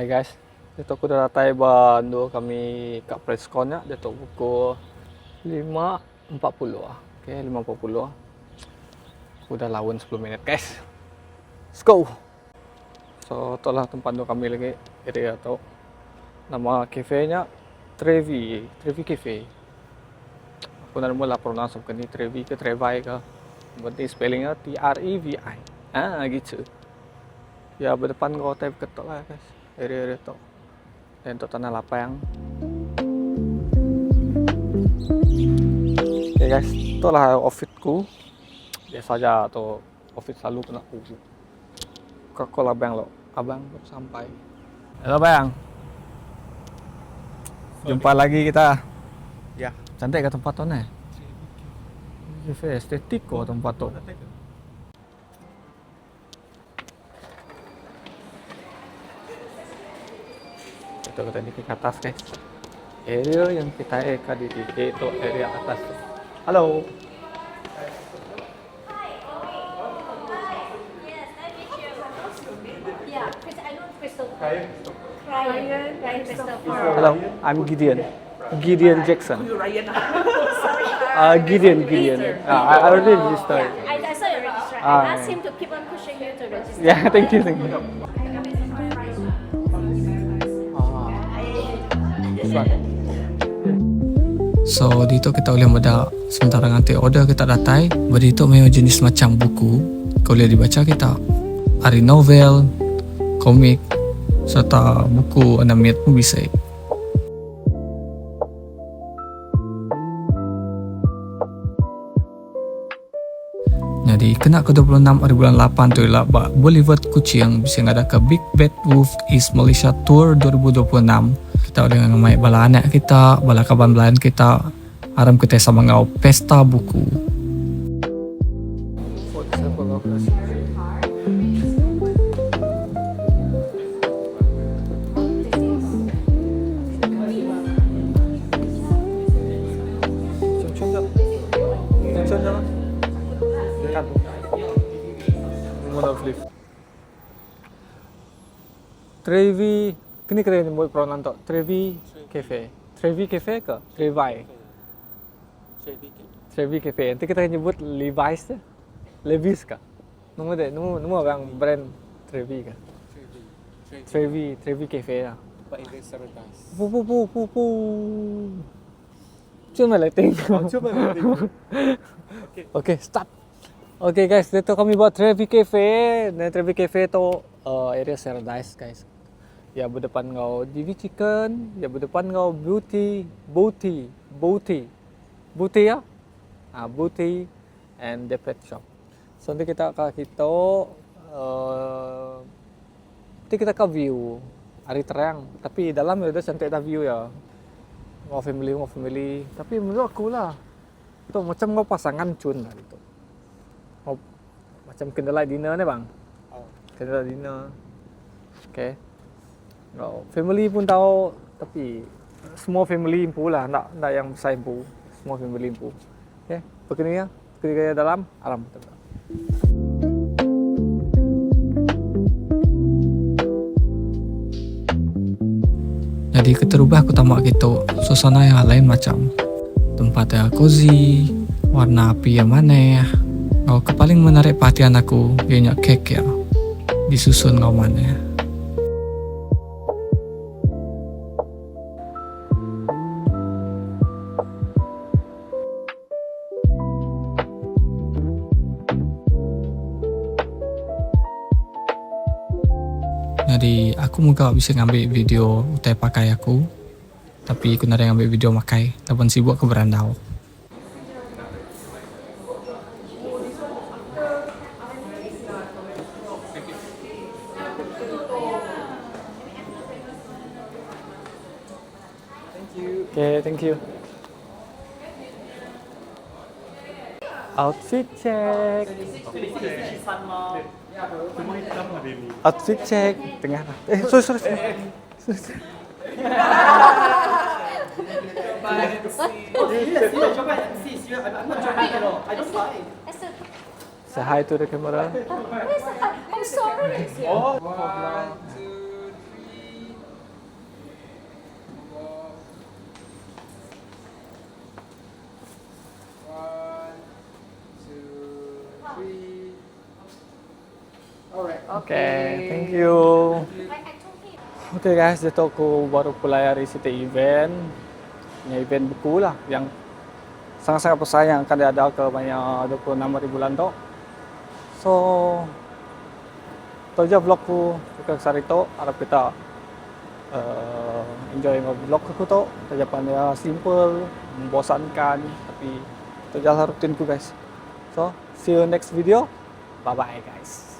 Hi guys, diatu aku udah datai ba endur kami ka press con nya diatu pukul 5.40 okay 5.40 aku udah laun 10 minit guys. Let's go. So tu lah tempat endur kami lagi area tu. Nama cafe nya Trevi, Trevi Cafe. Aku enda nemu lah pronounce bukan ni Trevi ke Trevi ke. Yang penting spelling nya T R E V I. Ah gitu. Ya berdepan enggau hotel ke tu lah guys. Area-area tu. Dan tu tanah lapang. Okay guys, tu lah outfit ku. Biasa aja tu outfit selalu kena ku. Kau call abang lo. Abang baru sampai. Hello bang. Jumpa lagi kita. Ya. Cantik ke tempat tu ni? Cafe estetik kok tempat tu. Itu kita ni ke atas guys. Area yang kita eka di titik itu area atas tu. Hello. Yes, nice to meet you. Yeah, Chris, I know Christopher. Ryan. Ryan Christopher. Hello, I'm Gideon. Gideon Jackson. Ryan. Gideon, Gideon. I already registered. Yeah, I saw your register. Ah, I asked yeah. him to keep on pushing you to register. Yeah, thank you, thank you. Ah, this one. So ditu kita ulih meda sementara nganti order kita datai ba ditu mayuh jenis macham buku ke ulih dibacha kita ari novel, komik sereta buku anak mit pun bisi. Nyadi kena ke 26 ari bulan lapan tu ila ba Boulevard Kuching bisi ngadaka Big Bad Wolf East Malaysia Tour 2026. Kita ulih ngemai bala anak kita, bala kaban belayan kita aram kitai sama enggau pesta buku. Trevi, kini kena nyebut pronoun tu? Trevi Cafe. Trevi Cafe ke? Trevi. Trevi Cafe. Nanti kita nyebut Levi's tu. Levi's ke? Nemu deh, nemu nemu orang brand Trevi ke? Trevi, Trevi Cafe lah. But in the Paradise. Pu pu pu pu pu. Cuma lighting. Oh, cuba lighting. Okay. Okay, start. Okay guys, dito kami buat Trevi Cafe. Nah, Trevi Cafe tu area Paradise guys. Ya berdepan ngau DV Chicken, ya berdepan ngau Beauty, Booty, Booty. Booty ya? Ah, Booty and the pet shop. So nanti kita ke kita nanti kita ke view hari terang, tapi dalam ya udah cantik dah view ya. Ngau family, ngau family. Tapi menurut aku lah, tu macam ngau pasangan cun lah itu. Ngau macam candlelight dinner ni bang. Oh. Candlelight dinner. Okay. Ngau family pun tahu, tapi semua family empu lah, nak nak yang besar empu. Semua family empu. Okay, begini ya. Begini gaya dalam alam. Jadi keterubah aku tamak gitu, suasana yang lain macam. Tempat yang cozy, warna api yang maneh. Ngau ke paling menarik perhatian aku, ianya kek ya. Disusun ngau maneh. Jadi aku mega bisi ngambi video utai pakai aku tapi aku nadai ngambi video makai laban sibuk ke berandau. Okay, thank you. Outfit check. Outfit check. Tengah lah. Sorry, sorry, sorry. Sorry, sorry. Say hi to the camera. I'm sorry. 1, 2, 3. Okay, thank you. Okay guys, ditu aku baru pulai ari siti event. Nya event buku lah yang sangat-sangat besar yang akan diada ke maya 26 hari bulan tu. So, tu aja vlog ku ke sehari tu. Arap kita uh, enjoy enggau vlog aku tu. Taja pan iya simple, membosankan tapi tu aja lah rutin ku guys. So, see you next video. Bye bye guys.